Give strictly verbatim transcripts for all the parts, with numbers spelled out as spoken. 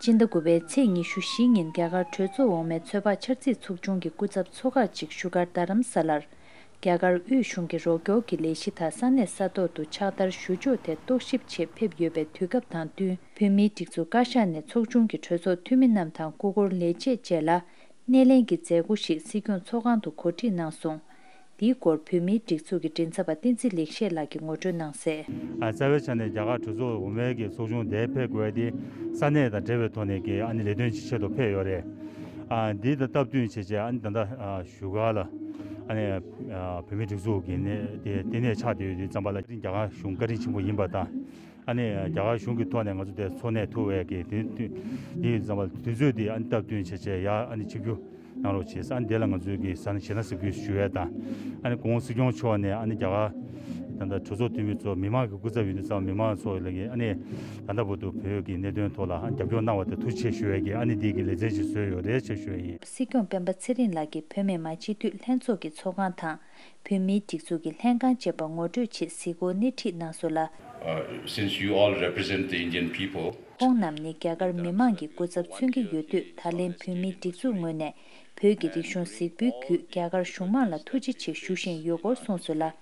སྤྱི་ཟླ་དགུ་པའི་ཚེས་ཉི་ཤུ་བཞི་ཉིན་རྒྱ་གར་གྲོས་ཚོགས་འོག་མའི་ཚོད་དཔག་འཆར་རྩིས་ཚོགས་ཆུང་གི་སྐུ་ཚབ་ཚོགས་ཁག་ཅིག་བཞུགས་སྒར་རྡ་རམ་ས་ལར། རྒྱ་གར་དབུས་གཞུང་གི་རོགས་སྐྱོར་གྱི་ལས་གཞི་དག་ས་གནས་ས་ཐོག་ཏུ་ཕྱག་བསྟར་ཞུ་ཕྱོགས་ཐད་རྟོག་ཞིབ་ཆེད་ཕེབས་ཡོད་པའི་དུས་སྐབས་དང་བསྟུན། བོད་མིའི་སྒྲིག་འཛུགས་བཀའ་ཤག་ནས་ཚོགས་ཆུང་གི་གྲོས་ཚོགས་འཐུས་མི་རྣམས་དང་སྐུ་འཁོར་ལས་བྱེད་བཅས་ལ། སྣེ་ལེན་གྱི་མཛད་སྒོ་ཞིག་སྲིད་སྐྱོང་ཚོགས་ཁང་དུ་གོ་སྒྲིག་གནང་སོང་། འདིའི་སྐོར་བོད་མིའི་སྒྲིག་འཛུགས་ཀྱི་མགྲིན་ཚབ་པ་བསྟན་འཛིན་ལེགས་བཤད་ལགས་ཀྱིས་ངོ་སྤྲོད་གནང་གསལ། ཨ། རྩ་བའི་ཆ་ནས་རྒྱ་གར་གྲོས་ཚོགས་འོག་མའི་གི་ཚོགས་ཆུང་དེ་ཕེབས་དགོས་དེ་ས་གནས་དང་འབྲེལ་བའི་ཐོག་ནས་ཀྱི་ཨ་ནི་ལས་དོན་ཅིག་ཆེད་དུ་ཕེབས་ཡོད་རེད། ཨ། འདི་དང་སྟབས་བསྟུན་བྱས་བྱས་ཨ་ནི་ད་ལྟ་ཨ་བཞུགས་སྒར་ལ་ཨ་ནི་ཨ་བོད་མིའི་སྒྲིག་འཛུགས་ཀྱི་གནས་དེ་ལྟེ་གནས་ཆགས་བསྡད་ཡོད་དུས་ཙམ་པ་ལ་རྒྱ་གར་གཞུང་བཀའ་དྲིན་ཆེན་པོ་ཡིན་པ་དང་། ཨ་ནི་རྒྱ་གར་གཞུང་གི་ཐོག་ནས་ང་ཚོ་དེ་འཚོ་གནས་ཐུབ་པའི་གི་དེ་དེ་དེ་ཙམ་པ་དུས་ཚོད་དེ་ཨ་ནི་སྟབས་བསྟུན་བྱས་བྱས་ཡར་ཨ་ནི་ཆིབས་བསྒྱུར་གནང་རོགས་བྱས། ཨ་ནི་དེ་ལ་ང་ཚོས་གི་ས་གནས་ཞེ་ན་གཟིགས་འབུལ་ཞུ་ཡས་དང་། ཨ་ནི་གོང་སྲིད་སྐྱོང་མཆོག་ནས་ཨ་ནི་རྒྱ་གར་ད་ལྟ་གྲོས་ཚོགས་འཐུས་མི་ཚོ་མི་མང་གི་སྐུ་ཚབ་ཡིན་དུས་ཙམ་མི་མང་ཚོ་ལ་གི་ཨ་ནི་ད་ལྟ་བར་དུ་བོད་ཀྱི་གནད་དོན་ཐོག་ལ་ཨ་ནི་རྒྱབ་སྐྱོར་གནང་བ་དེ་ཐུགས་རྗེ་ཆེ་ཞུ་ཡས་ཀྱི་ཨ་ནི་འདི་གི་ལེ་ཚན་ཞིག་བཟོས་ཡོད་རེད་ཅེས་ཞུ་ཡས་ཡིན། སྲིད་སྐྱོང་སྤེན་པ་ཚེ་རིང་ལགས་ཀྱིས་བོད་མི་མང་སྤྱི་འཐུས་ལྷན་ཚོགས་ཀྱི་ཚོགས་ཁང་དང་། བོད་མིའི་སྒྲིག་འཛུགས་ཀྱི་ལྷན་ཁང་བཅས་པ་ངོ་སྤྲོད་ཆེད་གཟིགས་སྐོར་སྣེ་ཁྲིད་གནང་སོང་ལ། Uh, since you all represent the Indian people, ཁོང་རྣམས་ནི་རྒྱ་གར་མི་མང་གི་སྐུ་ཚབ་མཚོན་གྱི་ཡོད་དུས། ད་ལན་བོད་མིའི་སྒྲིག་འཛུགས་ངོས་ནས་བོད་ཀྱི་རིག་གཞུང་གཟིགས་འབུལ་བརྒྱུད་རྒྱ་གར་གཞུང་མང་ལ་ཐུགས་རྗེ་ཆེ་ཞུ་བཞིན་ཡོད་སྐོར་གསུངས་སོང་ལ།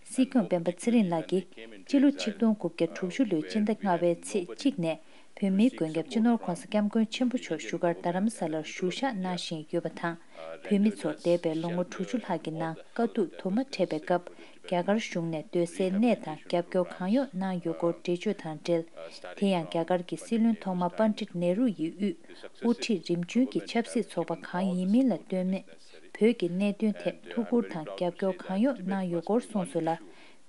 སྲིད་སྐྱོང་སྤེན་པ་ཚེ་རིང་ལགས་ཀྱིས་སྤྱི་ལོ་ཆིག་སྟོང་དགུ་བརྒྱ་དྲུག་ཅུ་ལོའི་སྤྱི་ཟླ་ལྔ་པའི་ཚེས་གཅིག་ནས་བོད་མིའི་མགོན་སྐྱབས་སྤྱི་ནོར་༧གོང་ས་༧སྐྱབས་མགོན་ཆེན་པོ་མཆོག་བཞུགས་སྒར་རྡ་རམ་ས་ལར་བཞུགས་ཞག་གནང་བཞིན་ཡོད་པ་དང་། བོད་མི་ཚོར་འདས་པའི་ལོ་ངོ་དྲུག་ཅུ་ལྷག་གི་ནང་དཀའ་སྡུག་དུ་མ་འཕྲད་པའི་སྐབས། རྒྱ་གར་གཞུང་ནས་སྡོད་སའི་གནས་དང་རྒྱབ་སྐྱོར་གང་ཡོང་གནང་ཡོད་སྐོར་འགྲེལ་བརྗོད་དང་འབྲེལ། དེ་ཡང་རྒྱ་གར་གྱི་སྲིད་བློན་ཐོག་མ་པཎྜི་ཏ་ནེ་རུ་ཡི་དབུས་དབུ་ཁྲིད་རིམ་བྱོན་གྱི་ཆབ་སྲིད་ཚོགས་པ་གང་ཡིན་མིན་ལ་ལྟོས་མེད། བོད་ཀྱི་གནད་དོན་ཐད་ཐུགས་ཁུར་དང་རྒྱབ་སྐྱོར་གང་ཡོང་གནང་ཡོད་སྐོར་གསུངས་སོང་ལ།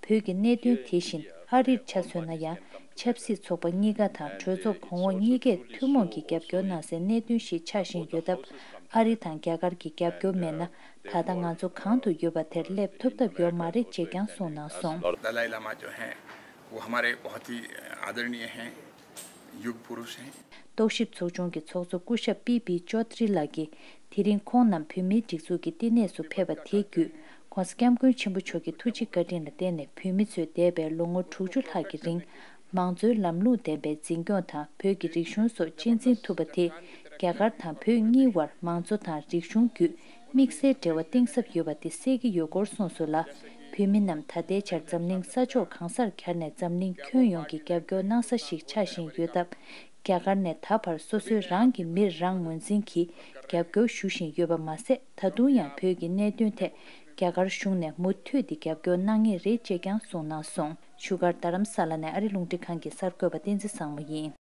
བོད་ཀྱི་གནད་དོན་དེ་བཞིན་ཨ་རིར་ཆ་མཚོན་ན་ཡང་། ཆབ་སྲིད་ཚོགས་པ་གཉིས་ཀ་དང་གྲོས་ཚོགས་གོང་འོག་གཉིས་ཀས་ཐུན་མོང་གི་རྒྱབ་སྐྱོར་གནང་སའི་གནད་དོན་ཞིག་ཆགས་བཞིན་ཡོད་སྟབས། ཨ་རི་དང་རྒྱ་གར་གྱི་རྒྱབ་སྐྱོར་མེད་ན། ད་ལྟ་ང་ཚོ་གང་དུ་ཡོད་པ་དེར་སླེབས་ཐུབ་ཐབས་ཡོད་མ་རེད་ཅེས་ཀྱང་གསུངས་གནང་སོང་། दलाई लामा जो हैं, वो हमारे बहुत ही आदरणीय हैं, युग पुरुष हैं। རྟོག་ཞིབ་ཚོགས་ཆུང་གི་ཚོགས་གཙོ་སྐུ་ཞབས་པི་པི་ཅོ་དྷ་རི་ལགས་ཀྱིས། དེ་རིང་ཁོང་རྣམས་བོད་མིའི་སྒྲིག་འཛུགས་ཀྱི་བསྟི་གནས་སུ་ཕེབས་པ་དེ་བརྒྱུད། ༸གོང་ས་༸སྐྱབས་མགོན་ཆེན་པོ་མཆོག་གི་ཐུགས་རྗེ་བཀའ་དྲིན་ལ་བརྟེན་ནས། བོད་མི་ཚོས་འདས་པའི་ལོ་ངོ་དྲུག་ཅུ་ལྷག་གི་རིང་། མང་གཙོའི་ལམ་ལུགས་ལྡན་པའི་འཛིན་སྐྱོང་དང་། བོད་ཀྱི་རིག་གཞུང་སོགས་གཅེས་འཛིན་ཐུབ་པ་དེས། རྒྱ་གར་དང་བོད་གཉིས་དབར་མང་གཙོ་དང་རིག་གཞུང་བརྒྱུད། དམིགས་བསལ་འབྲེལ་བ་གཏིང་ཟབ་ཡོད་པ་དེ་གསལ་གྱི་ཡོད་སྐོར་གསུངས་སོང་ལ། བོད་མི་རྣམས་ད་ལྟའི་ཆར་འཛམ་གླིང་ས་ཕྱོགས་གང་སར་འཁྱར་ནས་འཛམ་གླིང་ཁྱོན་ཡོངས་ཀྱི་རྒྱབ་སྐྱོར་གནང་ས་ཞིག་ཆགས་བཞིན་ཡོད་སྟབས། རྒྱ་གར་ནས་ད་བར་སོ་སོའི་རང་གི་མིར་རང་ངོས་འཛིན་གྱིས་རྒྱབ་སྐྱོར་ཞུ་བཞིན་ཡོད་པ་མ་ཟད། ད་དུང་ཡང་བོད་ཀྱི་གནད་དོན་ཐད་རྒྱ་གར་གཞུང་ནས་མུ་མཐུད་དེ་རྒྱབ་སྐྱོར་གནང་ངེས་རེད་ཅེས་ཀྱང་གསུངས་གནང་སོང་། བཞུགས་སྒར་རྡ་རམ་ས་ལ་ནས་ཨ་རི་རླུང་འཕྲིན་ཁང་གི་གསར་འགོད་པ་བསྟན་འཛིན་བཟང་མོ་ཡིན།